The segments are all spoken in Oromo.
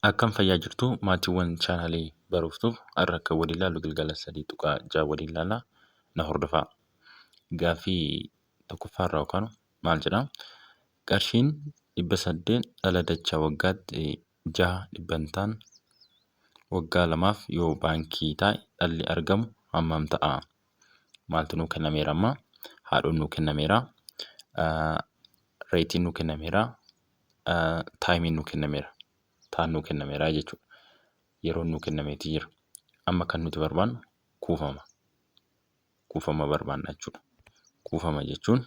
Akkam fayyaa jirtu maatiiwwan chaanaalii baruuftuuf har'a akka waliin ilaallu gilgala 3.6 waliin ilaalla na hordofaa. Gaaffii tokkoffaarraa yookaan maal jedhaa? Qarshiin 800 dhala dachaa waggaatti 6 dhibbantaan waggaa lamaaf yoo baankii taa'e dhalli argamu hammam ta'a? Maaltu nuu kennameera amma? Haadhoon nuu kennameera. Reetiin nuu kennameera. Taayimiin nuu kennameera. Taan nuu kennameera jechuudha. Yeroon nuu kennameetii jira. Amma kan nuti barbaannu kuufama. Kuufama barbaanna jechuudha. Kuufama jechuun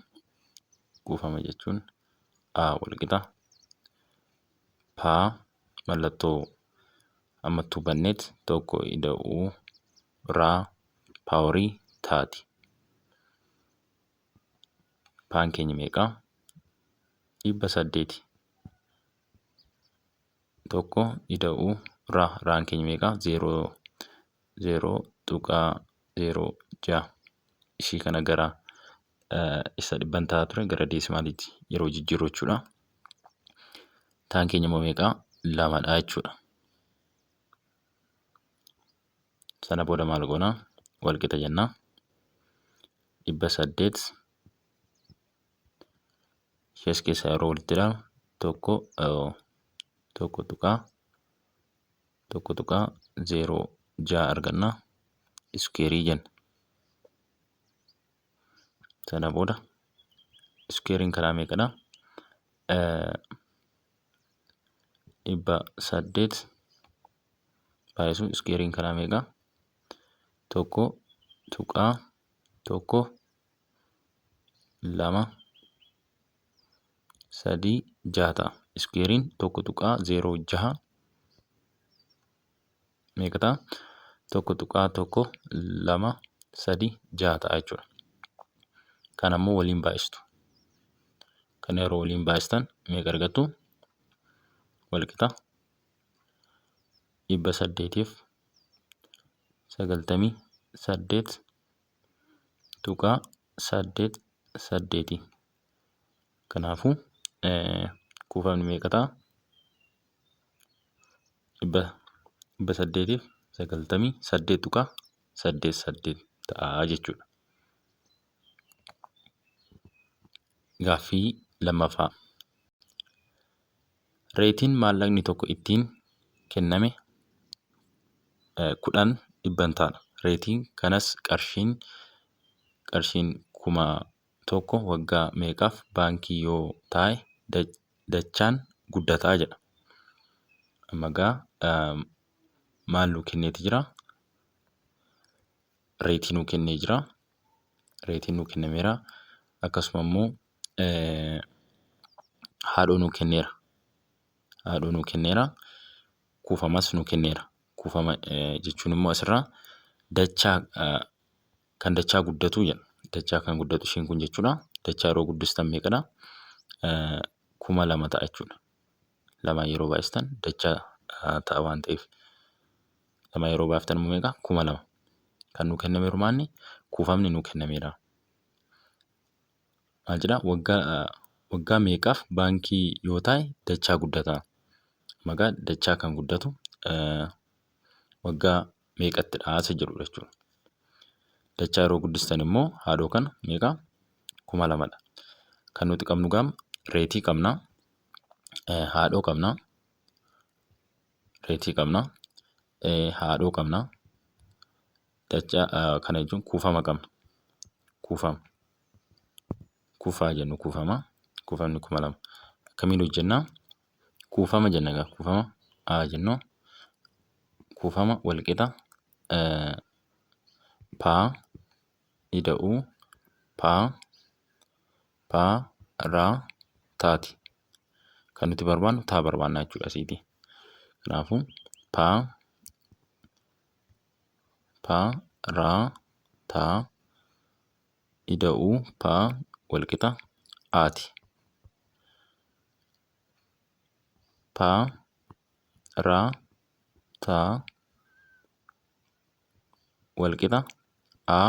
kuufama jechuun A walqixa paa mallattoo ammattuu banneet tokko ida'uu raa paaworii taati. Paan keenya meeqa? 800. Tokko ida'uu raa raan keenya meeqa? Zeeroo 0.06 ishii kana gara isa dhibbantaa ture gara deesimaaliitti yeroo jijjiirru jechuudha. Taan keenya immoo meeqa? Lamadha jechuudha. Sana booda maal goona? Wal qixa jenna. 800 ishees keessaa yeroo walitti ilaalu tokko 1.1.06 arganna. Iskuweerii jenna. Sana booda iskuweeriin kanaa meeqadha? 800 baay'isuu iskuweeriin kanaa meeqa? 1.1236 ta'a. Iskuweeriin 1.06 meeqa ta'a? 1.1236 ta'a jechuudha. Kana immoo waliin baay'istu. Kana yeroo waliin baay'istan meeqa argattu? Walqixa 898.88. Kanaafuu kuufamni meeqa ta'a? 898.88 ta'a jechuudha. Gaaffii lammaffaa. Reetiin maallaqni tokko ittiin kenname 10 dhibbantaadha. Reetiin kanas qarshiin qarshiin 1000 waggaa meeqaaf baankii yoo taa'e dachaan guddata jedha. Amma egaa maal nuu kenneeti jira? Reetii nuu kennee jira. Reetiin nuu kennameera. Akkasuma immoo haadhoo nuu kenneera. Haadhoo nuu kenneera. Kuufamas nuu kenneera. Kuufama jechuun immoo asirraa dachaa kan dachaa guddatu jedha. Dachaa kan guddatu ishiin kun jechuudha. Dachaa yeroo guddistan meeqadha? 2000 ta'a jechuudha. Lamaan yeroo baay'istan dachaa ta'a waan ta'eef. Lama yeroo baaftan immoo meeqa? 2000. Kan nuu kennameeru maanni? Kuufamni nuu kennameera. Maal jedhaa? Waggaa waggaa meeqaaf baankii yoo taa'e dachaa guddata? Maqaa dachaa kan guddatu waggaa meeqattidha isa jedhudha jechuudha. Dachaa yeroo guddistan immoo haadhoo kana meeqa? 2000dha. Kan nuti qabnu gaam reetii qabna, haadhoo qabna, reetii qabna, haadhoo qabna, dachaa kana jechuun kuufama qabna. Kuufama. Kuufaa jennu kuufama. Kuufamni 2000. Akkamiin hojjennaa? Kuufama jenna egaa kuufama A jennu kuufama walqixa paa ida'uu paa paa raa taati. Kan nuti barbaannu taa barbaanna jechuudha asiiti. Kanaafuu paa paa raa taa ida'uu paa walqixa aati. Pa, ra, ta walqixa a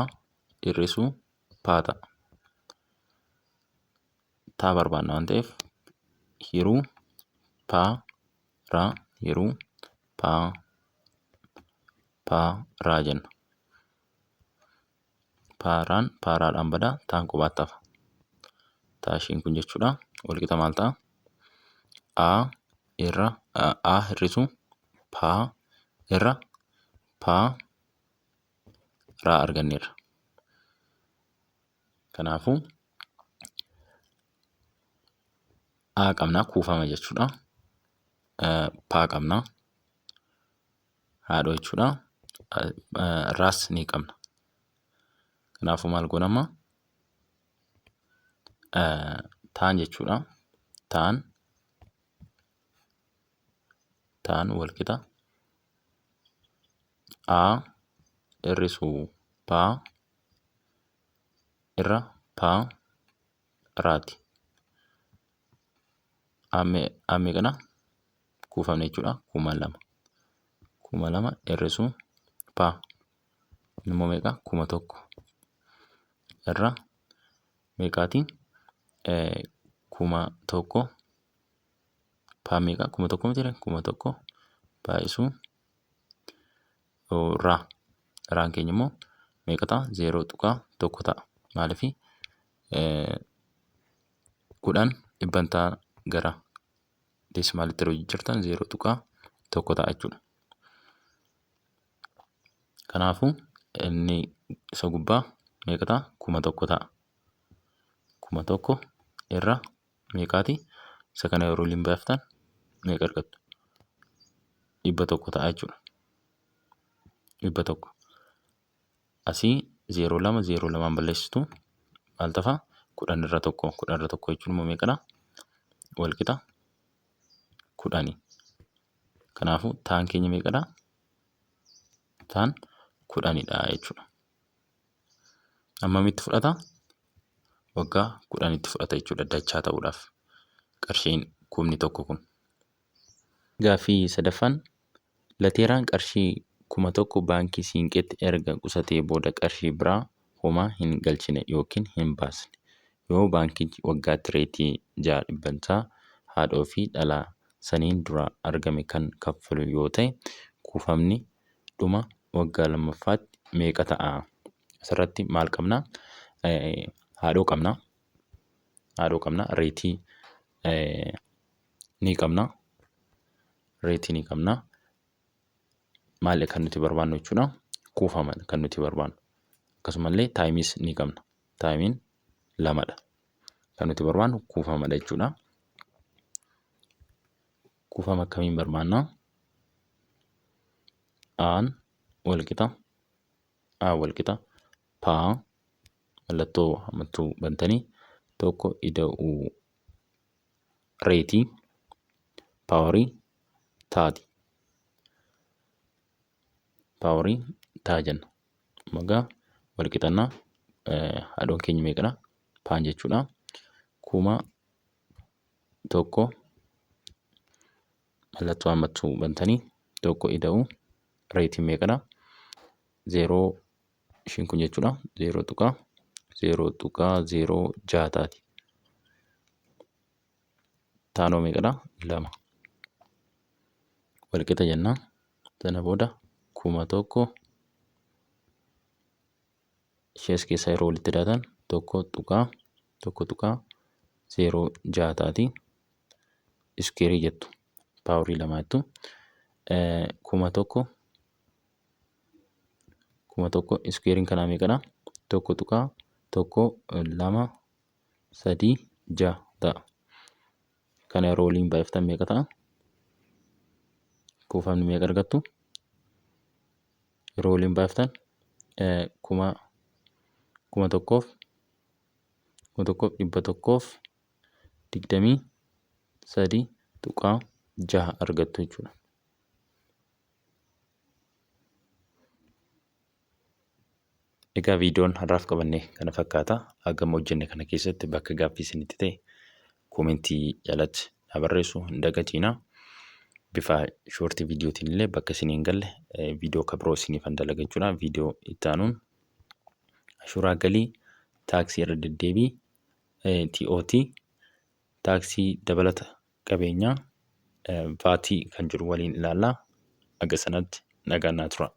hir'isuu pa ta'a. Taa barbaanna waan ta'eef hiruu pa, ra hiruu Paa paa raa jenna. Paaraan paaraadhaan badaa taan kophaatti hafa. Taa ishiin kun jechuudha. Walqixa maal ta'a? A irra A hir'isu paa irra paa raa arganneerra. Kanaafuu A qabna kuufama jechuudha. Paa qabna haadhoo jechuudha. Raas ni qabna. Kanaafuu maal goona amma? Taan jechuudha. Taan taan walqixa A hir'isu paa irra paa raati. A meeqadha? Kuufamne jechuudha. 2000. 2000 hir'isu paa immoo meeqa? 1000 irra meeqaati? 1000 paa meeqa? 1000 miti 1000 baay'isuu raa. Raan keenya immoo meeqa ta'a? 0.1 ta'a. Maaliif 10 dhibbantaa gara deesimaalitti yeroo jijjiirtan 0.1 ta'a jechuudha. Kanaafuu inni isa gubbaa meeqa ta'a? 1000 ta'a. 1000 irra meeqaati? Isa kana yeroo waliin baay'iftan meeqa argattu? 100 ta'a jechuudha. 100. Asii 0 2 0 2 balleessitu maal tafa? 10 irra 1. 10 irra 1 jechuun immoo meeqadha? Walqixa 10. Kanaafuu taan keenya meeqadha? Taan 10dha jechuudha. Hammamitti fudhata? Waggaa 10tti fudhata jechuudha dachaa ta'uudhaaf qarshiin 10,000 kun. Gaaffii sadaffaan Lateeraan qarshii 1000 baankii Siinqeetti erga qusatee booda qarshii biraa homaa hin galchine yookiin hin baasne. Yoo baankichi waggaatti reetii 6 dhibbantaa haadhoo fi dhala saniin dura argame kan kaffalu yoo ta'e kuufamni dhuma waggaa lammaffaatti meeqa ta'a? Asirratti maal qabna? Haadhoo qabna. Haadhoo qabna. Reetii ni qabna. Reetii ni qabna. Maali kan nuti barbaannu jechuudha? Kuufama kan nuti barbaannu. Akkasumallee taayimiis ni qabna. Taayimiin lamadha. Kan nuti barbaannu kuufamadha jechuudha. Kuufama akkamiin barbaanna? Aan walqixa A walqixa paa mallattoo hammattuu bantanii tokko ida'uu reetii paawarii taati. Paawarii taa jenna. Magaa walqixannaa haadhoon keenya meeqadha? Paan jechuudha. 1000 mallattoo hammattuu bantanii tokko ida'uu reetiin meeqadha? Zeeroo ishiin kun jechuudha. 0.0.06 taati. Taanoo meeqadha? Lama. Walqixa jenna. Sana booda 1000 ishee as keessaa yeroo walitti daatan 1.1.06 taati. Iskeerii jettu. Paaworii lamaa jettu. 1000 1000 iskeeriin kanaa meeqadha? 1.1236 ta'a. Kana yeroo waliin baay'iftan meeqa ta'a? Kuufamni meeqa argattu? Yeroo waliin baay'iftan kuma kuma tokkoof 1123.6 argattu jechuudha. Egaa viidiyoon har'aaf qabanne kana fakkaata. Hagam hojjenne kana keessatti bakka gaaffii isinitti ta'e koomentii jalatti na barreessuu hin dagatiina. Bifa shoortii viidiyootiin illee bakka isin hin galle viidiyoo akka biroo isiniifan dalaga jechuudha. Viidiyoo itti aanuun ashuuraa galii, taaksii irra deddeebii, TOT, taaksii dabalata qabeenyaa, vaatii kan jedhu waliin ilaalla. Haga sanatti nagaan naa tura.